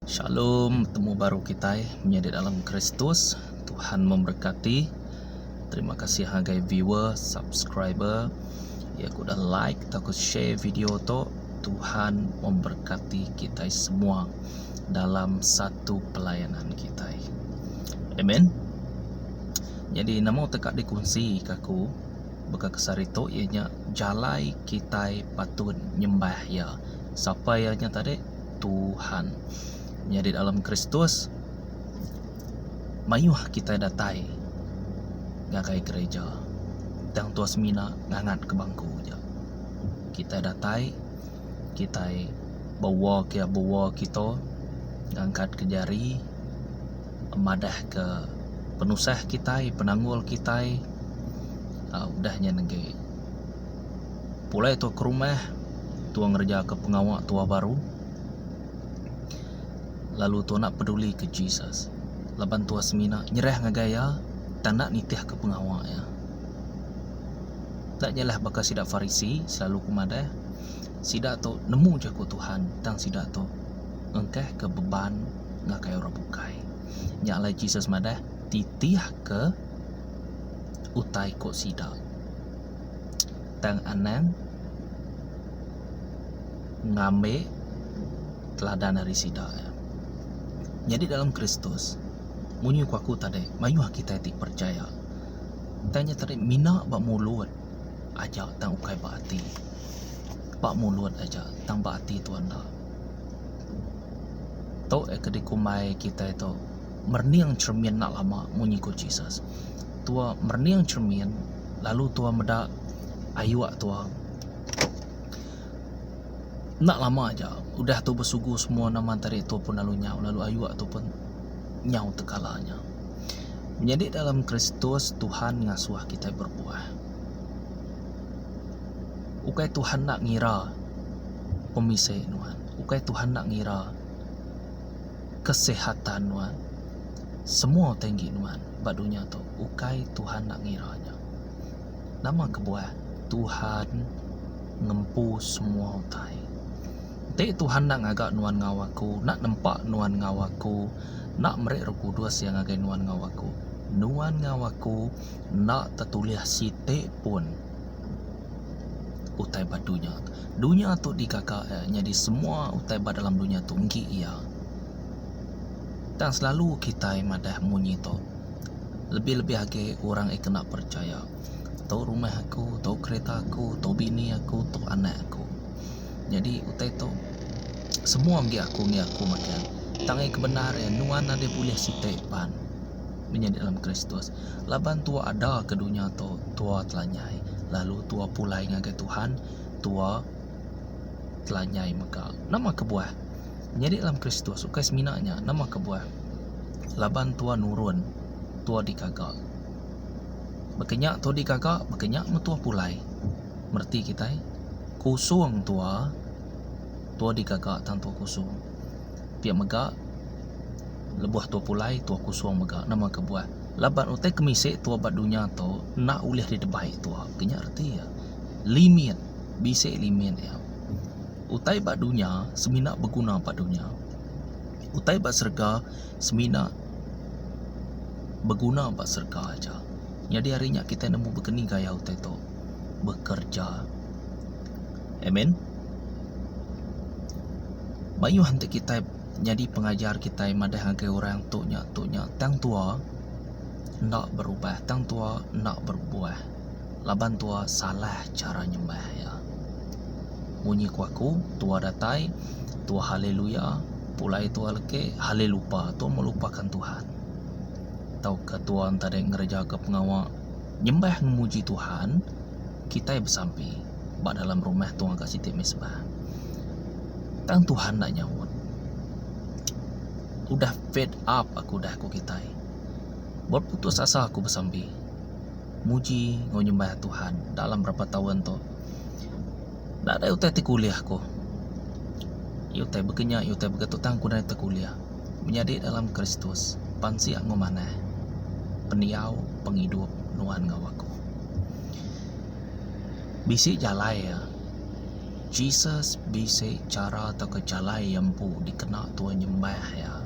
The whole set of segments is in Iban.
Shalom, betemu baru kitai menyadi dalam Kristus. Tuhan memberkati. Terima kasih ngagai viewer, subscriber ya ku udah like tauka share video tu. Tuhan memberkati kitai semua dalam satu pelayanan kitai. Amen. Jadi nama utai ka dikunsi ka aku baka ke sehari tu iya nya jalai kitai patut nyembah iya. Sapa iya nya tadi? Tuhan. Nyadi dalam Kristus, mayuh kitai datai ngagai gereja tang tua semina ngangat ke bangku aja. Kitai datai, kitai bewa ke bewa kito ngangkat ke jari madah ke penusah kitai, penanggul kitai uhh udah nya nenggi. Pulai tua ke rumah, tua ngereja ke pengawa tua baru lalu tua enda peduli ke Jesus laban tua semina nyerah ngagai iya tang enda nitih ke pengawa iya. Enda nyalah baka sida Farisi selalu ku madah sida tu nemu jaku Tuhan tang sida tu engkah ke beban ngagai orang bukai. Nya alai Jesus madah titih ke utai ku sida. Tang anang ngambi teladan ari sida iya. Nyadi dalam Kristus, munyi ku aku tadi mayuh kitai ti percaya. Tang nya tadi mina ba mulut aja tang ukai ba ati. Ba mulut aja tang ba ati tu enda. Tu ke dikumbai kitai tu merening cheremin enda lama munyi ku Jesus. Tua merening cheremin lalu tua meda ayuk tua enda lama aja udah tu besugu semua nama tadi tua pun lalu nyau lalu ayuk tu pun nyau tekala nya. Menyadi dalam Kristus Tuhan ngasuh kitai berbuah. Ukai Tuhan enda ngira pemisi nuan, ukai Tuhan enda ngira kesihatan nuan. Semua utai enggi nuan ba dunya tu ukai Tuhan enda ngira nya. Nama kebuah Tuhan ngempu semua utai? Enti Tuhan enda ngaga nuan enggau aku, enda nempa nuan enggau aku, enda meri Roh Kudus iya ngagai nuan enggau aku, nuan enggau aku enda tetulih siti pun utai ba dunya tu. Dunya tu digaga iya nyadi semua utai ba dalam dunya tu enggi iya. Tang selalu kitai madah munyi tu. Lebih-lebih agi orang iya kena percaya. Tu rumah aku, tu kereta aku, tu bini aku, tu anak aku. Nyadi utai tu semua enggi aku enggi aku magang. Tang iya ke bendar iya nuan nadai bulih siti pan menyadi dalam Kristus. Laban tua ada ke dunya tu tua telanyai lalu tua pulai ngagai Tuhan tua telanyai mega. Nama kebuah? Menyadi dalam Kristus ukai semina nya nama kebuah laban tua nurun tua digaga. Baka nya tua digaga baka nya meh tua pulai. Mereti kitai kusung tua tua digaga tang tua kusung. Pia mega lebuh tua pulai tua kusung mega nama kebuah laban utai ke misi tua ba dunya tu enda ulih didebai tua. Baka nya reti iya limit bisi limit iya. Utai ba dunya semina beguna ba dunya. Utai ba serega semina beguna ba serega aja. Nyadi ari nya kitai nemu bekeni gaya utai tu bekerja. Amen. Mayuh enti kitai nyadi pengajar kitai madah ngagai orang tu nya tu nya tang tua enda berubah tang tua enda berbuah. Laban tua salah chara nyembah iya. Munyi ku aku, tua datai, tua haleluya, pulai tua leke, halelupa, tua melupakan Tuhan. Tauka tua enta deh ngerejaka pengawa nyembah ngemuji Tuhan, kitai besampi ba dalam rumah tua ngaga siti mezbah. Tang Tuhan enda nyaut. Udah fed up aku udah ku kitai. Beputus asa aku besampi. Muji enggau nyembah Tuhan dalam berapa taun tu. Nadai utai ti kulih ku. Iya utai baka nya, iya utai baka tu tang ku nadai tekulih. Menyadi dalam Kristus, pansik enggau manah pendiau pengidup nuan enggau aku. Bisi jalai iya. Jesus bisi chara tauka jalai iya empu dikena tua nyembah iya.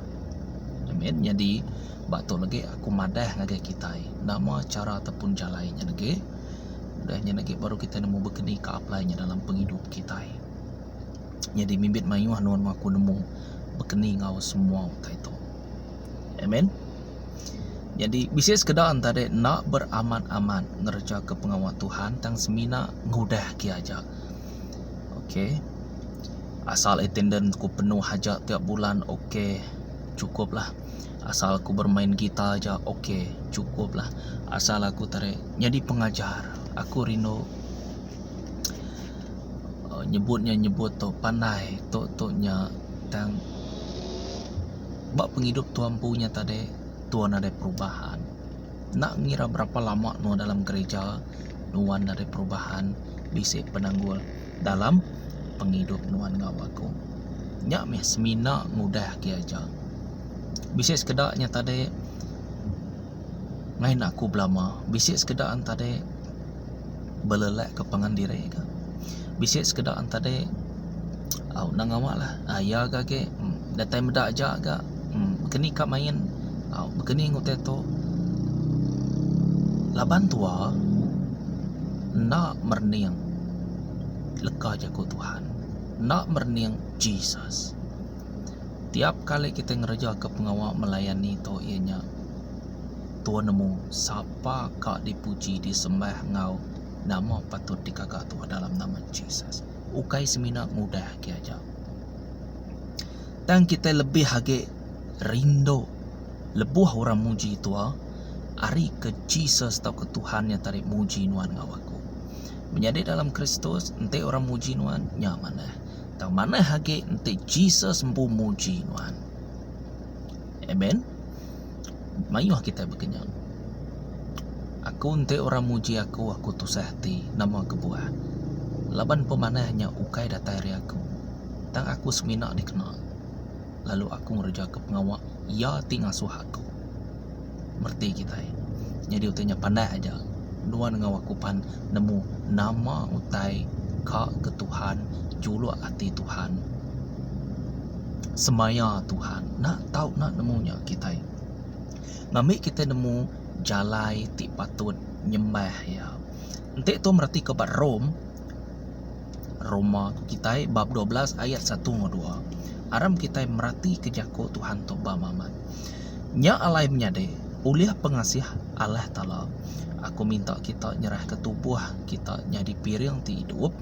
Amen. Nyadi ba tu legi aku madah ngagai kitai nama chara ataupun jalai nya legi. Udah nya legi baru kitai nemu bekeni ka apply nya dalam pengidup kitai. Nyadi mimit mayuh nuan enggau aku nemu bekeni enggau semua utai tu. Amen. Nyadi bisi sekeda enta deh enda beramat-amat ngereja ke pengawa Tuhan tang semina ngudah ke aja. Ok. Asal attendance ku penuh aja tiap bulan ok cukup lah. Asal aku bermain gitar aja ok cukup lah. Asal aku tarik nyadi pengajar aku rindu nyebut nya nyebut tu pandai tu tu nya tang Ba pengidup tua empu nya tadi tua nadai perubahan. Enda ngira berapa lama nuan dalam gereja nuan nadai perubahan bisi penanggul dalam pengidup nuan enggau aku. Nya mih semina ngudah agi aja. Bisi sekeda nya tadi ngain aku belama bisi sekeda ne tadi belelak ke pangan diri ka. Bisi sekeda ne tadi au enda ngawa lah iya ga agi datai meda aja ga baka ni ka main au baka ni utai tu laban tua enda merening leka jaku Tuhan enda merening Jesus. Tiap kali kitai ngereja ke pengawa melayani tu iya nya tua nemu sapa ka dipuji disembah enggau nama patut digaga tua dalam nama Jesus. Ukai semina ngudah agi aja. Tang kitai lebih agi rindu lebuh orang muji tua ari ke Jesus tauka Tuhan nya tadi muji nuan enggau aku. Menyadi dalam Kristus enti orang muji nuan nya manah. Tang manah agi enti Jesus empu muji nuan. Amen. Mayuh kitai bekenya. Aku enti orang muji aku, aku tusah ati. Nama kebuah? Laban pemanah nya ukai datai ari aku. Tang aku semina dikena lalu aku ngerejaka pengawa Iya ti ngasuh aku. Mereti kitai. Nyadi utai nya pandak aja. Nuan enggau aku pan nemu nama utai ka ke Tuhan, juluk ati Tuhan, semaya Tuhan. Enda tau enda nemu nya kitai. Ngambi kitai nemu jalai ti patut nyembah Iya. Enti tu meretika ba Rome, Roma ku kitai bab 12 ayat satu enggau dua. Aram kitai meratika jaku Tuhan tu ba amat. Nya alai menyadi, ulih pengasih Allah Taala, aku minta kita nyerahka tubuh kita nyadi piring ti idup,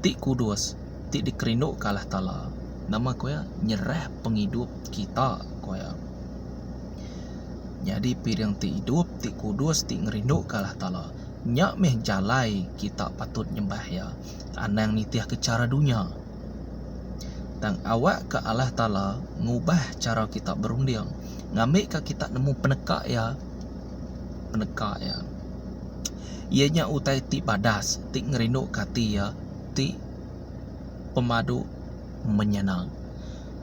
ti kudus, ti dikerinduka Allah Taala. Nama ku iya? Nyerah pengidup kita, ku iya. Nyadi piring ti idup, ti kudus, ti ngerinduka Allah Taala. Nya meh jalai kita patut nyembah Iya. Anang nitihka chara dunya. Tang awakka Allah Taala ngubah chara kita berunding ngambika kita nemu peneka Iya, peneka Iya. Iya nya utai ti badas, ti ngerinduka ati Iya, ti pemadu menyana.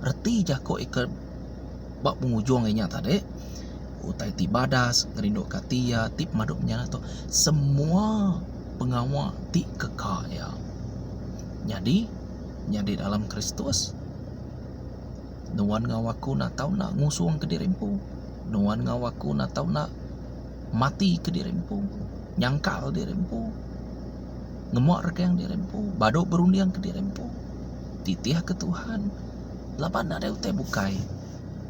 Reti jaku iya ke ba pengujung iya nya tadi, utai ti badas, ngerinduka ati Iya, ti pemadu menyana tu semua pengawa ti keka Iya. Nyadi, nyadi dalam Kristus, nuan enggau aku enda tau enda ngusung kediri empu. Nuan enggau aku enda tau enda mati kediri empu, nyangkal diri empu, ngema regang diri empu, badu berunding kediri empu. Titih ke Tuhan laban nadai utai bukai.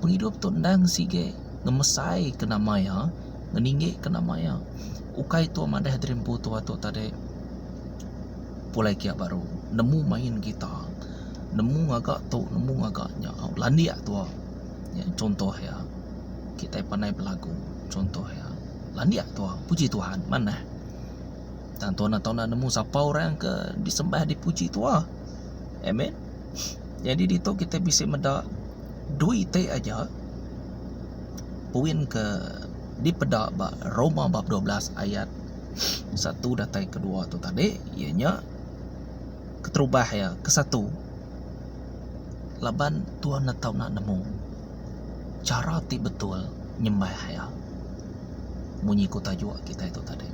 Pengidup tu endang sigi ngemesai ke nama iya, ngeninggi ke nama iya. Ukai tua madah diri empu tua tu tadi. Pulai kia baru nemu main gitar nemu ngaga tu nemu ngaga nya landik tua chuntoh iya kitai pandai belagu chuntoh iya landik tua puji Tuhan manah tang tuan tau nemu sapa orang ke disembah dipuji tua amen jadi ditu kitai bisi meda dui iti aja puin ke dipeda ba Roma bab 12 ayat satu datai kedua tu tadi iya nya keterubah iya kesatu laban tuan ne tau enda nemu chara ti betul nyembah iya munyi ku tajuk kitai tu tadi.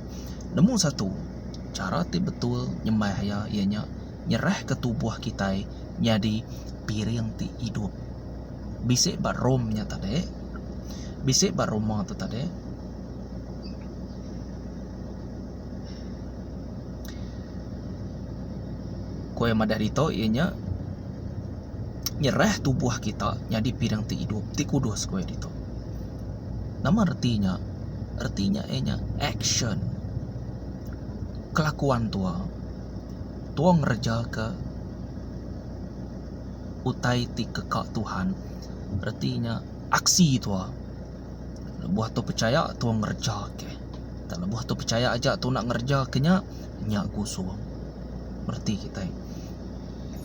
Nemu satu. Chara ti betul nyembah iya iya nya nyerahka tubuh kitai nyadi piring ti idup. Bisi ba Rome nya tadi, bisi ba Roma tu tadi. Ku iya madah ditu iya nya nyerah tubuh kita nyadi piring ti idup ti kudus ku iya ditu. Nama reti nya? Reti nya iya nya action kelakuan tua. Tua ngereja ke utai ti keka Tuhan reti nya aksi tua. Lebuh tu pechaya tua ngereja ke. Tang lebuh tu pechaya aja tu enda ngereja ke nya, nya kusung. Reti kitai.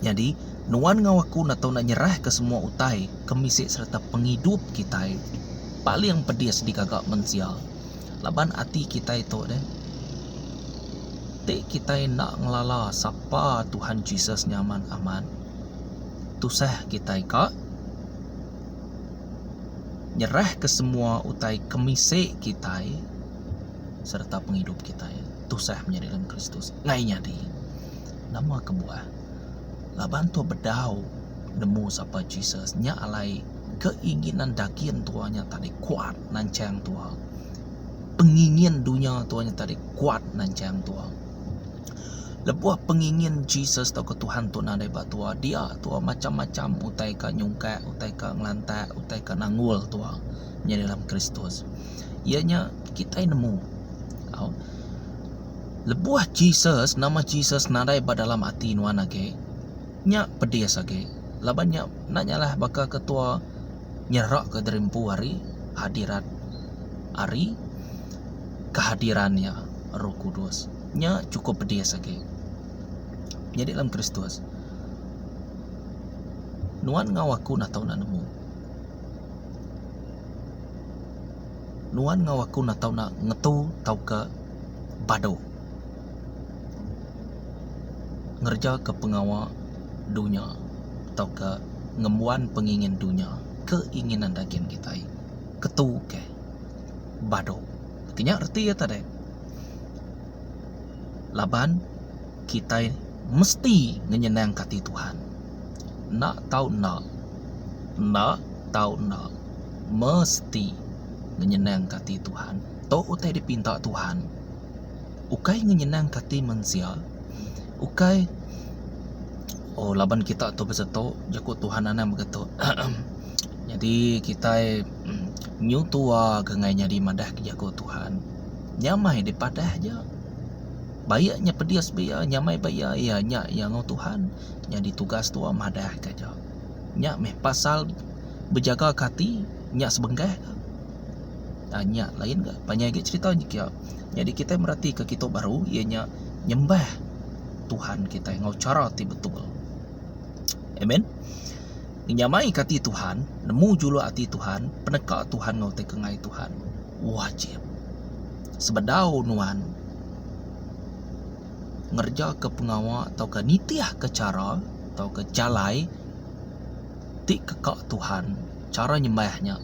Nyadi, nuan enggau aku enda tau enda nyerahka semua utai ke misi sereta pengidup kitai paling pedis digaga mensia. Laban ati kitai tu deh ti kitai enda ngelala sapa Tuhan Jesus nya amat amat, tusah kitai ka nyerahka semua utai kemisi kitai sereta pengidup kitai tusah menyadi dalam Kristus enggai nyadi. Nama kebuah? Laban tu bedau nemu sapa Jesus nya alai keinginan daging tua nya tadi kuat nanchang tua. Pengingin dunya tua nya tadi kuat nanchang tua. Lebuh pengingin Jesus tauka Tuhan tu nadai ba tua dia tua macam-macam utai ka nyungkak, utai ka ngelantak, utai ka nanggul tua nyadi dalam Kristus. Iya nya kitai nemu au lebuh Jesus nama Jesus nadai ba dalam ati nuan agi nya pedis agi laban nya enda nyalah baka ke tua nyeraka diri empu ari hadirat ari kehadiran iya Roh Kudus. Nya chukup pedis agi. Nyadi dalam Kristus, nuan enggau aku enda tau enda nemu. Nuan enggau aku enda tau enda ngetu tauka badu ngerejaka pengawa dunya tauka ngembuan pengingin dunya, keinginan daging kitai. Ketu ke badu. Nya reti iya tadi. Laban kitai mesti ngenyenangka ati Tuhan. Enda tau enda. Enda tau enda. Mesti ngenyenangka ati Tuhan. Tu utai dipinta Tuhan. Ukai ngenyenangka ati mensia. Ukai oh laban kita tu besetu jaku Tuhan anang begitu. Nyadi kitai nyu tua ke enggai nyadi madah ke jaku Tuhan. Nyamai dipadah ja. Baik nya pedis ba iya nyamai ba iya, iya nya iya enggau Tuhan. Nyadi tugas tua madah ka ja. Nya meh pasal bejaga ke ati nya sebengkah ka. Aa nya lain ga panjai agi cherita nya kiya. Nyadi kitai mereti ke kitu baru iya nya nyembah Tuhan kitai enggau chara ti betul. Amen. Ngenyamai ke ati Tuhan, nemu juluk ati Tuhan, peneka Tuhan enggau utai ke enggai Tuhan. Wajib. Sebedau nuan ngerejaka pengawa tauka nitihka chara tauka jalai ti keka Tuhan, chara nyembah nya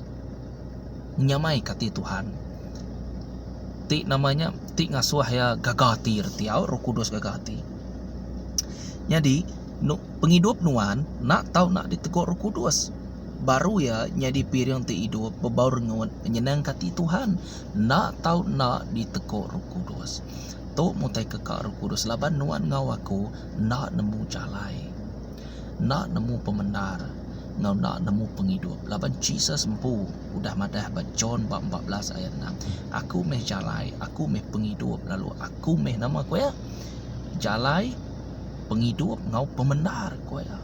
ngenyamaika ati Tuhan. Ti nama nya ti ngasuh iya gaga ati reti au Roh Kudus gaga ati. Nyadi pengidup nuan enda tau enda ditegur Roh Kudus. Baru iya nyadi piring ti idup bebau rengut nyenangka ati Tuhan enda tau enda diteko Roh Kudus. Tu mutai keka Roh Kudus laban nuan enggau aku enda nemu jalai, enda nemu pemendar enggau enda nemu pengidup laban Jesus empu udah madah ba John ba 14 ayat 6 Aku meh jalai, aku meh pengidup lalu aku meh nama ku iya? Jalai, pengidup enggau pemendar ku iya.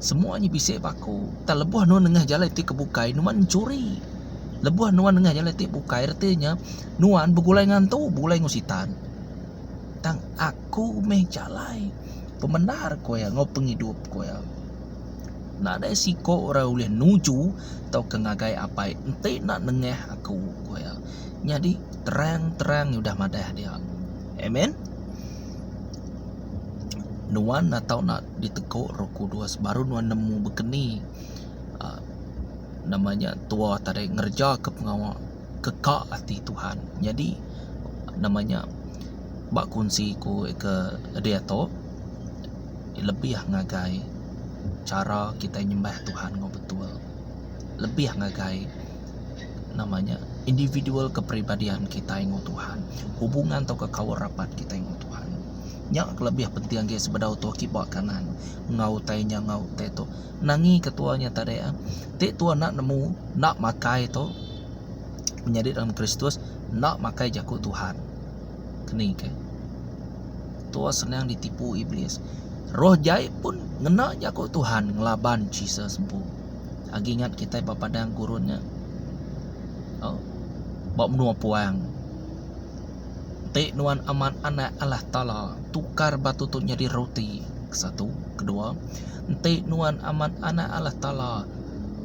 Semua nya bisi ba aku. Tang lebuh nuan nengah jalai ti ke bukai nuan enchuri. Lebuh nuan nengah jalai ti bukai reti nya nuan begulai ngan antu begulai enggau sitan. Tang aku meh jalai pemendar ku iya enggau pengidup ku iya. Nadai siko orang ulih nuju tauka ngagai apai enti enda nengah aku ku iya. Nyadi terang-terang udah madah dia. Amen. Nuan enda tau enda ditegu Roh Kudus baru nuan nemu bekeni uhh nama nya tua tadi ngereja ke pengawa keka ati Tuhan. Nyadi nama nya. Ba kunsi ku ke diatu lebih ngagai chara kitai nyembah Tuhan enggau betul. Lebih ngagai nama nya individual kepribadian kitai enggau Tuhan. Hubungan tauka kaul rapat kitai enggau Tuhan. Nya ke lebih penting agi sebedau tu kiba kanan enggau utai nya enggau utai tu. Nangi ketua nya tadi ah. Ti tua enda nemu enda makai tu menyadi dalam Kristus enda makai jaku Tuhan. Keni ke. Tua senang ditipu iblis. Roh jai pun ngena jaku Tuhan ngelaban Jesus empu. Agi ingat kitai ba padang gurun nya. Oh, ba menua puang. Enti nuan amat anak Allah Taala, tukar batu tu nyadi roti. Kesatu, kedua, enti nuan amat anak Allah Taala,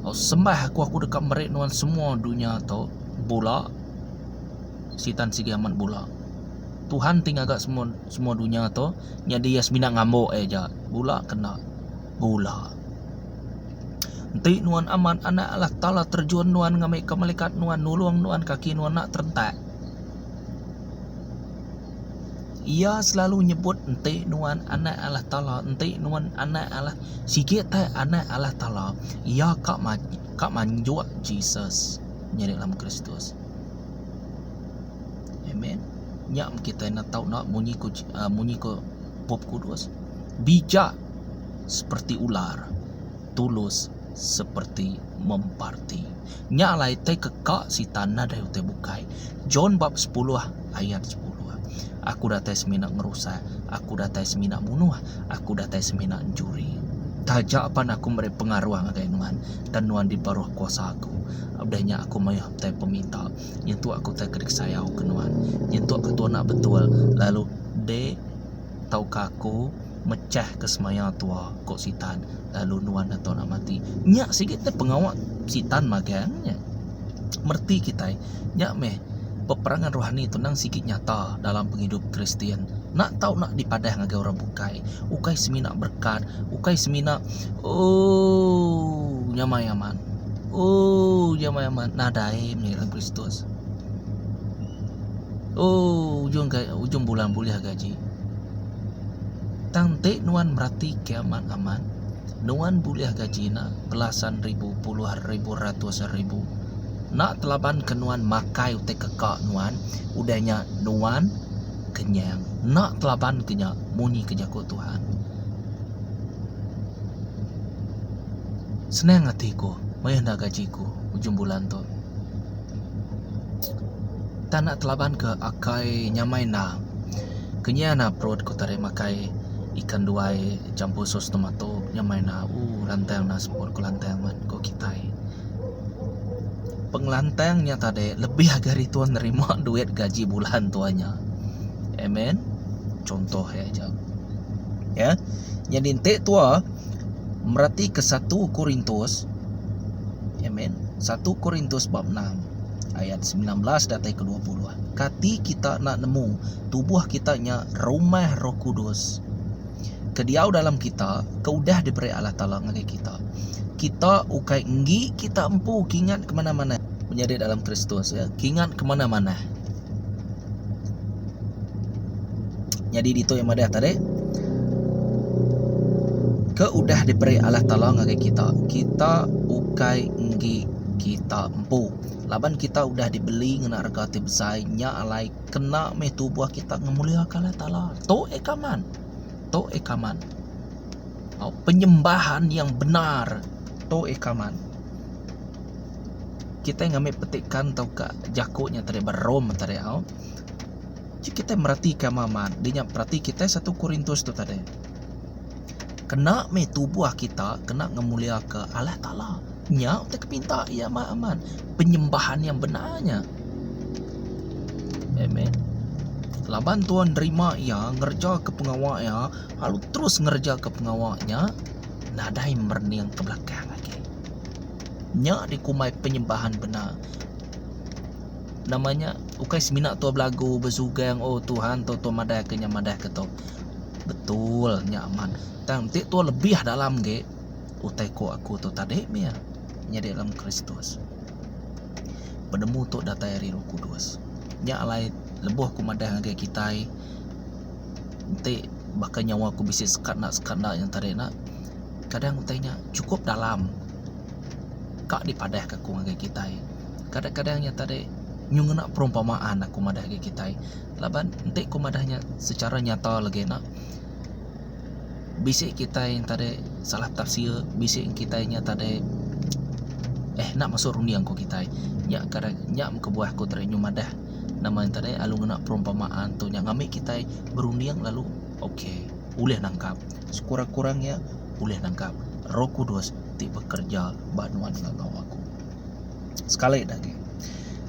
sembah aku, aku deka meri nuan semua dunya tu. Bula. Sitan sigi amat bula. Tuhan ti ngaga semua semua dunya tu nyadi iya semina ngambu iya aja. Bula ke enda? Bula. Enti nuan amat anak Allah Taala terjun nuan ngambika melikat nuan nulung nuan kaki nuan enda terentak. Iya selalu nyebut enti nuan anak Allah Taala, enti nuan anak Allah, sigi tai anak Allah Taala, iya ka ka manjuk Jesus nyadi dalam Kristus. Amen. Nya meh kitai enda tau enda munyi ku munyi ku Bup Kudus. Bijak seperti ular, tulus seperti memparti. Nya alai tai ke ka sitan nadai utai bukai. John bab sepuluh ayat sepuluh. Aku datai semina ngerusak, aku datai semina munuh, aku datai semina enchuri. Taja pan aku meri pengaruh ngagai nuan, tang nuan di baruh kuasa aku. Udah nya aku mayuh utai peminta nyentuk aku utai ke dikesayau ke nuan. Nyentuk ke tuan enda betul lalu dek tauka aku mechah ke semaya tua, ku Sitan, lalu nuan enda tau nak mati. Nya sigi te pengawa Sitan magang nya. Mereti kitai nya meh peperangan rohani tu endang sigi nyata dalam pengidup Kristian. Enda tau nak dipadah ngagai orang bukai. Ukai semina berekat, ukai semina ooh nyamai amat. Ooh nyamai amat nadai meh dalam Kristus. Ooh ujung ujung bulan bulih gaji. Tang enti nuan meratika amat-amat, nuan bulih gaji nya belasan ribu, puluhan ribu, ratusan ribu. Enda telabanka nuan makai utai keka nuan, udah nya nuan kenyang. Enda telabanka nya munyi ke jaku Tuhan. Senang ati ku mayuh enda gaji ku ujung bulan tu. Tang enda telabanka akai nyamai enda. Kenyah enda perut ku tadi makai ikan duai champur sos tomato nyamai enda ooh lantang enda seput ku lantang men ku kitai. Pengelantang nya tadi lebih agi ari tuan nerima duit gaji bulan tuan nya. Amen. Contoh iya aja. Ya. Nyadi enti tua meratika satu Korintus Amen. Satu Korintus bab enam ayat 19 datai ke 20. Kati kita enda nemu tubuh kita nya rumah Roh Kudus ke diau dalam kita ke udah diberi Allah Taala ngagai kita. Kita ukai enggi kita empu kingat ke manah-manah menyadi dalam Kristus ya. Kingat ke manah-manah. Nyadi ditu iya madah tadi ke udah diberi Allah Taala ngagai kita, kita ukai enggi kita empu. Laban kita udah dibeli ngena rega ti besai, nya alai kena meh tubuh kita ngemuliaka Allah Taala. Tu eka man. Tu eka man. Penyembahan yang benar. Tu eka man. Kitai ngambi petikan tauka jaku nya tadi ba Rome tadi au. Ji kitai meratika amat amat dinya perati kitai satu Korintus tu tadi. Kena meh tubuh kita kena ngemuliaka Allah Taala. Nya utai ke pinta iya amat amat penyembahan yang benar nya. Amen. Laban tuan nerima iya ngereja ke pengawa iya lalu terus ngereja ke pengawa nya nadai merening ke belakang agi. Nya dikumbai penyembahan bendar. Nama nya ukai semina tua belagu besugang oh Tuhan tu tua madah ke nya madah ke tu. Betul nya amat. Tang enti tua lebih dalam agi utai ku aku tu tadi mih nyadi dalam Kristus. Penemu tu datai ari Roh Kudus. Nya alai lebuh ku madah ngagai kitai. Enti baka nyawa aku bisi sekat enda sekat enda nya tadi enda kadang utai nya chukup dalam ka dipadah ka aku ngagai kitai. Kadang-kadang nya tadi nyu ngena perumpamaan aku madah ngagai kitai laban enti ku madah nya secara nyata lagi enda bisi kitai tadi salah tafsir bisi kitai nya tadi eh enda masuk runding ku kitai nya kadang nya kebuah ku tadi nyu madah nama nya tadi lalu ngena perumpamaan tu nya ngambi kitai berunding lalu ok ulih nangkap sekurang-kurang iya ulih nangkap roh kudus ti bekereja ba nuan enggau aku. Sekali da agi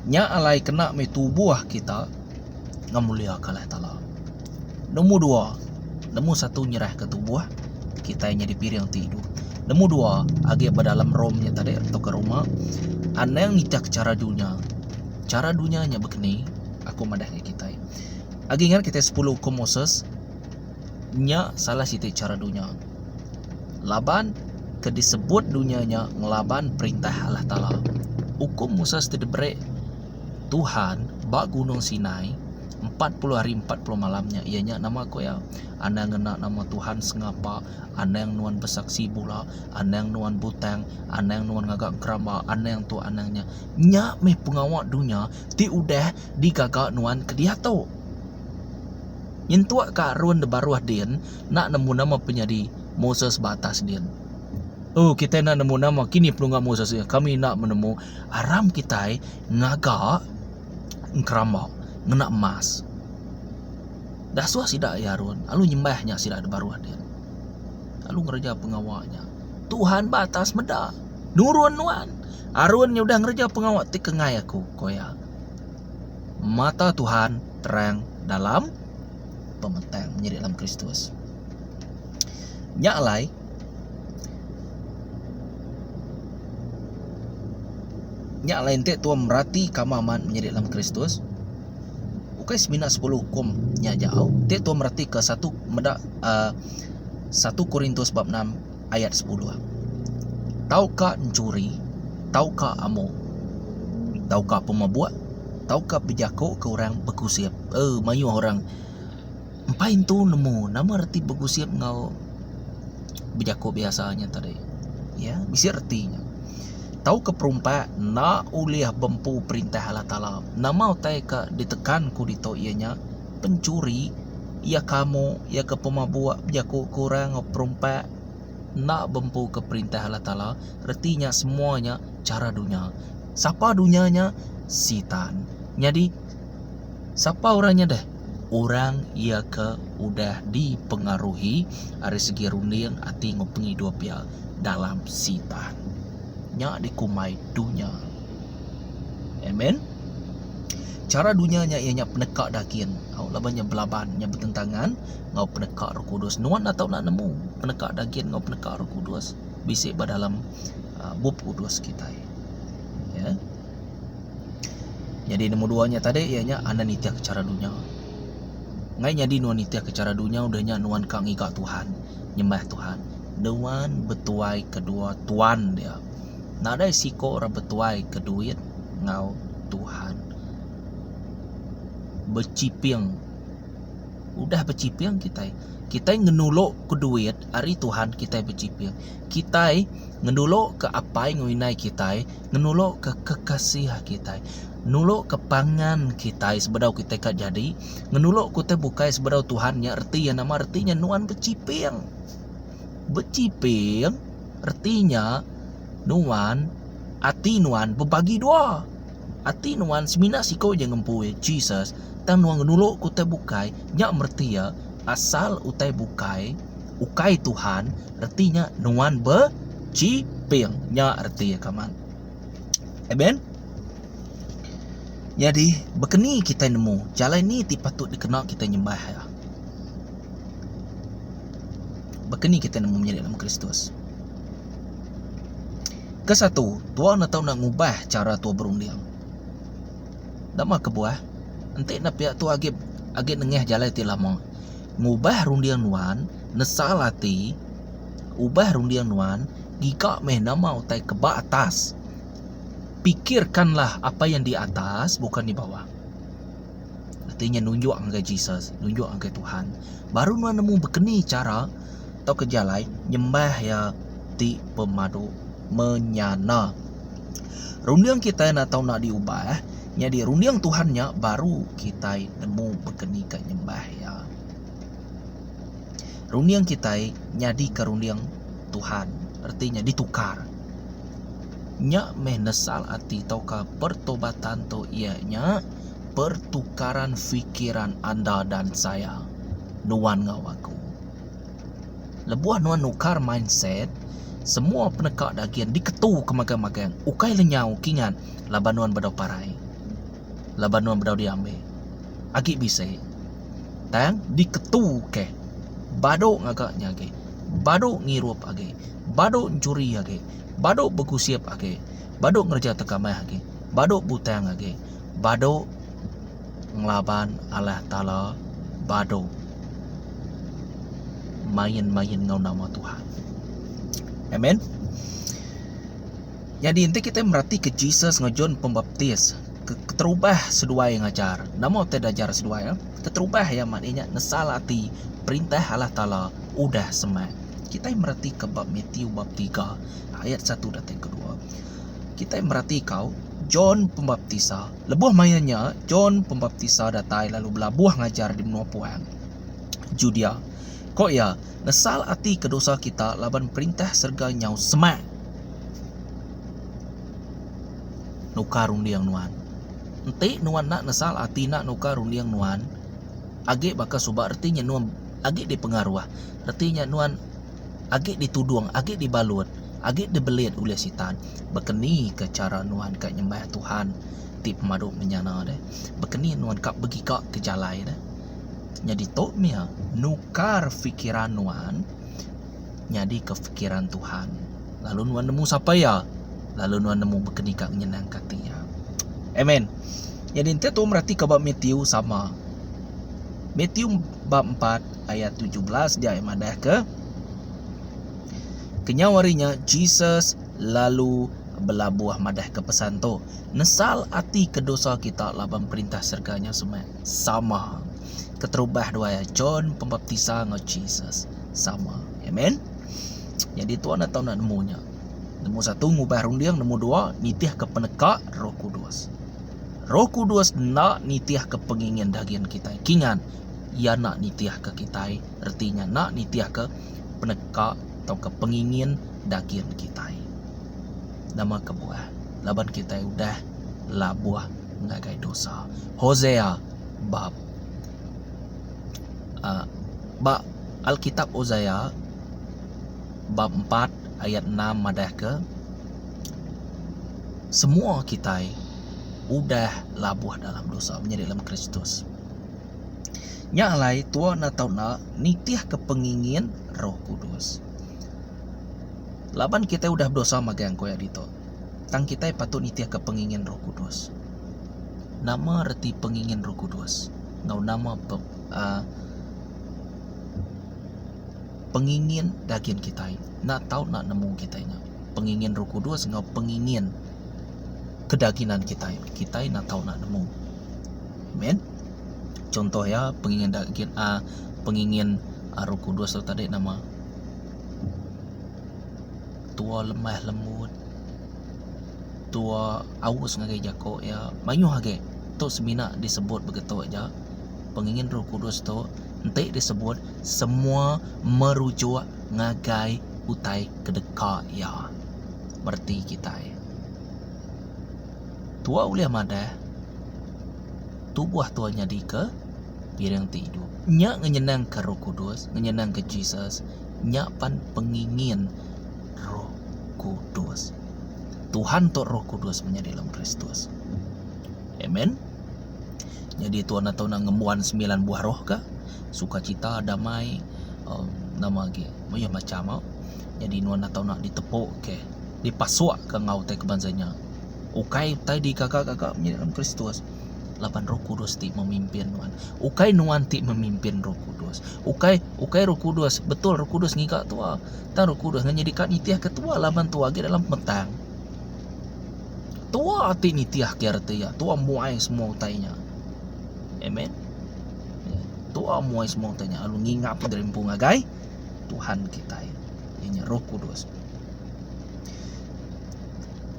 nya alai kena mih tubuh kita ngemuliaka Allah Taala. Nombor dua, nemu satu nyerahka tubuh kitai nyadi piring ti idup. Nombor dua, agi ba dalam Rome nya tadi tauka Roma, anang nitihka chara dunya. Chara dunya nya bekeni, aku madah ngagai kitai. Agi ingat kitai sepuluh ukum Moses, nya salah siti chara dunya. Laban ke disebut dunya nya ngelaban perintah Allah Taala. Ukum Moses ti diberi Tuhan ba Gunung Sinai 40 hari 40 malam nya iya nya nama ku iya anang ngena nama Tuhan sengapa anang nuan besaksi bula anang nuan butang anang nuan ngaga engkeramba anang tu anang nya nya meh pengawa dunya ti udah digaga nuan ke diatu nyentuk ka Arun baruh din enda nemu nama penyadi Moses ba atas din. Oh kitai enda nemu nama kini penunga Moses kami enda menemu Aram kitai ngaga engkeramba ngena emas. Dasuh sida iya Arun lalu nyembah nya sida da baruh din. Lalu ngereja pengawa nya. Tuhan ba atas meda nurun nuan. Arun nya udah ngereja pengawa ti ke enggai aku, ku iya. Mata Tuhan terang dalam pemetang menyadi dalam Kristus. Nya alai Nya alai enti tua merati kama amat menyadi dalam Kristus ukai semina sepuluh ukum nya aja au enti tua merati ke satu meda uhh satu Korintus bab enam ayat sepuluh tauka enchuri tauka amu tauka pemabuk tauka bejaku ke orang bekusip uhh mayuh orang Empai entu nemu nama reti begusip enggau bejaku biasa nya tadi. Ya, bisi reti nya. Tauka perumpak enda ulih bempu perintah Allah Taala. Nama utai ka ditekan ku ditu iya nya penchuri, iya ke amu, iya ke pemabuk, bejaku ke orang enggau perumpak enda bempu ke perintah Allah Taala. Reti nya semua nya chara dunya. Sapa dunya nya? Sitan. Nyadi Sapa orang nya deh? Orang iya ke udah dipengaruhi ari segi runding, ati enggau pengidup iya dalam Sitan. Nya dikumbai dunya. Amen. Chara dunya nya iya nya peneka daging. Au laban nya belaban, nya betentangan enggau peneka Roh Kudus. Nuan enda tau enda nemu peneka daging enggau peneka Roh Kudus bisi ba dalam aaa Bup Kudus kitai. Ya. Nyadi nombor dua nya tadi iya nya anang nitihka chara dunya. Enggai nyadi nuan nitihka chara dunya udah nya nuan ka ngiga Tuhan, nyembah Tuhan. Nuan betuai kedua tuan dia. Nadai siko orang betuai ke duit enggau Tuhan. Bechiping. Udah bechiping kitai. Kitai ngenulu ke duit ari Tuhan kitai bechiping. Kitai ngenulu ke apai enggau indai kitai. Ngenulu ke kekasih kitai. Nulu ke pangan kitai sebedau kitai ka jadi. Ngenulu ke utai bukai sebedau Tuhan nya reti iya nama reti nya nuan bechiping. Bechiping reti nya nuan ati nuan bebagi dua. Ati nuan semina siko aja ngempu iya Jesus tang nuan ngenulu ke utai bukai nya mereti iya asal utai bukai ukai Tuhan reti nya nuan bechiping nya reti iya kaman. Amen. Nyadi bekeni kitai nemu jalai ni ti patut dikena kitai nyembah iya. Bekeni kitai nemu menyadi dalam Kristus. Kesatu, tua enda tau enda ngubah chara tua berunding. Nama kebuah? Enti enda pia tua agi agi nengah jalai ti lama. Ngubah runding nuan, nesal ati, ubah runding nuan, giga meh nama utai ke ba atas. Pikirkanlah apa yang di atas bukan di bawah. Reti nya nunjuk ngagai Jesus, nunjuk ngagai Tuhan. Baru nuan nemu bekeni chara tauka jalai nyembah iya ti pemadu menyana. Runding kitai enda tau enda diubah, nyadi runding Tuhan nya baru kitai nemu bekeni ka nyembah iya. Runding kitai nyadika runding Tuhan, reti nya ditukar. Nya meh nesal ati tauka pertobatan tu iya nya pertukaran fikiran anda dan saya, nuan enggau aku. Lebuh nuan nukar mindset, semua peneka dagin diketu ke magang-magang ukai lenyau kingat laban nuan bedau parai. Laban nuan bedau diambi. Agi bisi. Tang diketu ke. Badu ngaga nya agi. Badu ngirup agi. Badu enchuri agi. Badu begusip agi. Badu ngereja tekamah agi. Badu butang agi. Badu ngelaban Allah Taala badu main-main enggau nama Tuhan. Amen. Nyadi enti kitai meratika Jesus enggau John Pembaptis keterubah seduai ngajar, nama utai diajar seduai? Keterubah iya mat iya nya nesal ati perintah Allah Taala udah semak. Kitai meratika ba Matthew bab tiga ayat satu datai ke dua. Kitai meratika John Pembaptisa. Lebuh maya nya, John Pembaptisa datai lalu belabuh ngajar di menua puang Judea. Ko iya, Nesal ati ke dosa kita laban Perintah serega nyau semak. Nukar runding nuan. Enti nuan enda nesal ati enda nukar runding nuan, agi baka suba reti nya nuan agi dipengaruh. Reti nya nuan agi ditudung, agi dibalut, agi dibelit ulih sitan. Baka ni ka chara nuan ka nyembah Tuhan ti pemadu menyana deh. Baka ni nuan ka begiga ke jalai deh. Nyadi tu mih nukar fikiran nuan nyadi ke fikiran Tuhan. Lalu nuan nemu sapa iya, lalu nuan nemu baka ni ka ngenyenangka ati iya. Amen. Nyadi enti tu meratika ba Matthew sama. Matthew bab empat ayat 17 dia madahka Kenyau ari nya Jesus lalu belabuh madahka pesan tu, Nesal ati ke dosa kita laban Perintah serega nya semak. Sama. Keterubah dua iya John Pembaptisa enggau Jesus. Sama. Amen. Nyadi tuan enda tau enda nemu nya. Nemu satu ngubah runding, nemu dua nitihka peneka Roh Kudus. Roh Kudus enda nitihka pengingin dagin kitai. Kingat, iya enda nitihka kitai, reti nya enda nitihka peneka tauka pengingin dagin kitai. Nama kebuah? Laban kitai udah labuh ngagai dosa. Hosea bab uhh ba Alkitab Hosea bab empat ayat enam madahka semua kitai udah labuh dalam dosa menyadi dalam Kristus. Nya alai tua enda tau enda nitihka pengingin Roh Kudus. Laban kitai udah bedosa magang ku iya ditu. Tang kitai patut nitihka pengingin Roh Kudus. Nama reti pengingin Roh Kudus enggau nama uhh pengingin dagin kitai enda tau enda nemu kitai nya. Pengingin Roh Kudus enggau pengingin kedaginan kitai, kitai enda tau enda nemu. Amen. Chunto iya pengingin dagin uhh pengingin Roh Kudus tu tadi nama? Tua lemah lembut, tua aus ngagai jako iya mayuh agi. Tu semina disebut begitu aja. Pengingin Roh Kudus tu enti disebut semua merujuk ngagai utai ke deka iya. Mereti kitai. Tua ulih madah tubuh tua nyadika piring ti idup. Nya ngenyenangka Roh Kudus, ngenyenangka Jesus. Nya pan pengingin Roh Kudus. Tuhan tu Roh Kudus menyadi dalam Kristus. Amen. Nyadi Tuhan atau nak ngembuan sembilan buah roh ka? Sukacita, damai, um, nama agi? Mayuh macam au. Nyadi nuan atau nak ditepuk ke, dipasuk ke enggau utai ke bansa nya. Ukai utai digaga-gaga menyadi dalam Kristus. Laban Roh Kudus ti memimpin nuan. Ukai nuan ti memimpin Roh Kudus. Ukai ukai Roh Kudus, betul Roh Kudus ngiga tua. Tang Roh Kudus ngenyadi ka nitihka tua laban tua agi dalam pemetang. Tua ti nitihka reti iya, tua muai semua utai nya. Amen. Tua muai semua utai nya lalu ngingap diri empu ngagai Tuhan kitai iya nya Roh Kudus.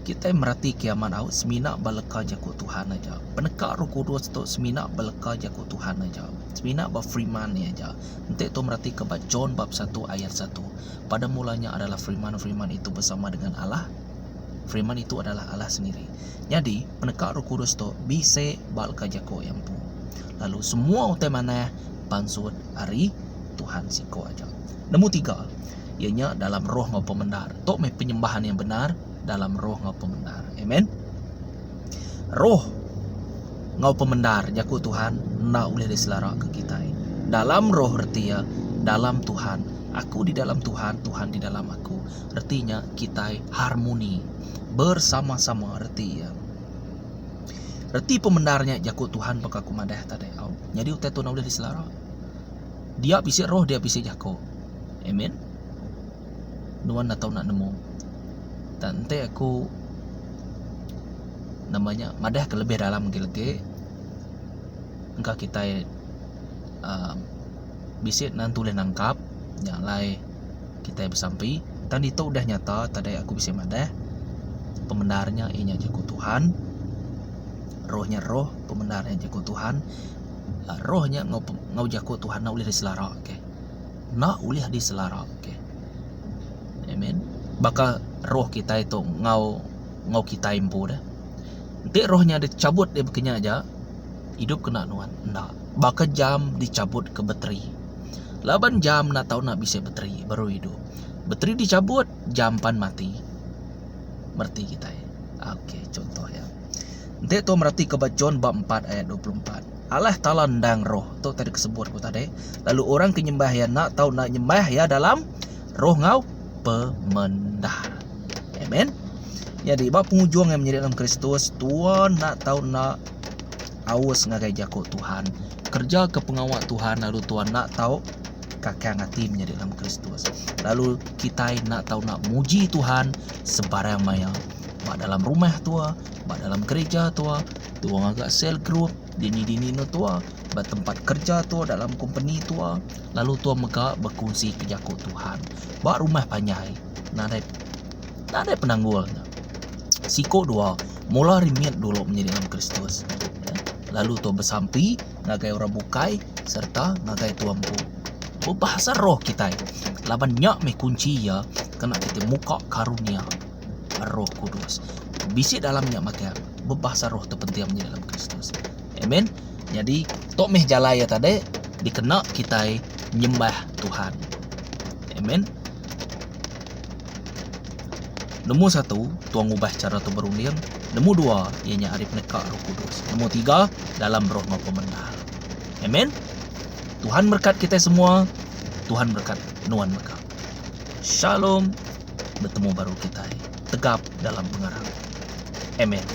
Kitai mereti kiamat au semina ba leka jaku Tuhan aja. Peneka Roh Kudus tu semina ba leka jaku Tuhan aja. Semina ba firman iya aja. Enti tu mereti ke ba John bab satu ayat satu. Pada mulanya adalah firman, firman itu bersama dengan Allah. Firman itu adalah Allah sendiri. Nyadi, peneka Roh Kudus tu bisi ba leka jaku iya empu. Lalu semua utai manah pansut ari Tuhan siko aja. Nemu tiga, iya nya dalam roh enggau pemendar. Tu meh penyembahan yang benar dalam roh enggau pemendar. Amen. Roh enggau pemendar jaku Tuhan enda ulih diselaraka kitai. Dalam roh reti iya dalam Tuhan. Aku di dalam Tuhan, Tuhan di dalam aku. Reti nya kitai harmoni bersama-sama reti iya. Reti pemendar nya jaku Tuhan baka aku madah tadi au. Nyadi utai tu enda ulih diselara. Dia bisi roh dia bisi jako. Amen. Nuan enda tau nak nemu. Tang enti aku nama nya madah ke lebih dalam agi legi engka kitai uhh bisi nan tulih nangkap nya alai kitai besampi. Tang ditu udah nyata tadi aku bisi madah pemendar nya iya nya jaku Tuhan. Roh nya roh pemendar nya jaku Tuhan. Roh nya enggau enggau jaku Tuhan enda ulih diselara ke. Enda ulih diselara ke. Amen. Baka roh kitai tu enggau enggau kitai empu deh. Enti roh nya dichabut dia baka nya aja idup kena nuan enda. Baka jam dichabut ke bateri. Laban jam enda tau enda bisi bateri baru idup. Bateri dichabut jam pan mati. Mereti kitai. Ok contoh iya. Enti tu meratika ba John bab empat ayat 24. Allah Taala endang roh. Tu tadi kesebut ku tadi. Lalu orang ke nyembah iya enda tau enda nyembah iya dalam roh enggau pemendar. Amen. Nyadi ba pengujung iya menyadi dalam Kristus, tua enda tau enda aus ngagai jaku Tuhan. Kerja ke pengawa Tuhan lalu tua enda tau kakang ati menyadi dalam Kristus. Lalu kitai enda tau enda muji Tuhan sebarang maya. Ba dalam rumah tua, ba dalam gereja tua, tua ngaga sel group, dini-dini endur tua, ba tempat kerja tua, dalam kompeni tua, lalu tua mega bekunsi ke jaku Tuhan. Ba rumah panjai nadai nadai penanggul ne. Siko dua mula ari mit dulu menyadi dalam Kristus. Lalu tua besampi ngagai orang bukai sereta ngagai tua empu. Bebahasa roh kitai laban nya meh kunchi iya kena kitai muka karunia. Roh Kudus. Bisi dalam nya magang bebasa roh tu penting menyadi dalam Kristus. Amen. Nyadi tu meh jalai iya tadi dikena kitai nyembah Tuhan. Amen. Nombor satu, tuan ngubah cara tu berunding. Nombor dua, iya nya ari peneka Roh Kudus. Nombor tiga, dalam roh enggau pemendar. Amen. Tuhan berkat kitai semua. Tuhan berkat nuan mega. Shalom. Betemu baru kitai tegap dalam pengarap. Amen.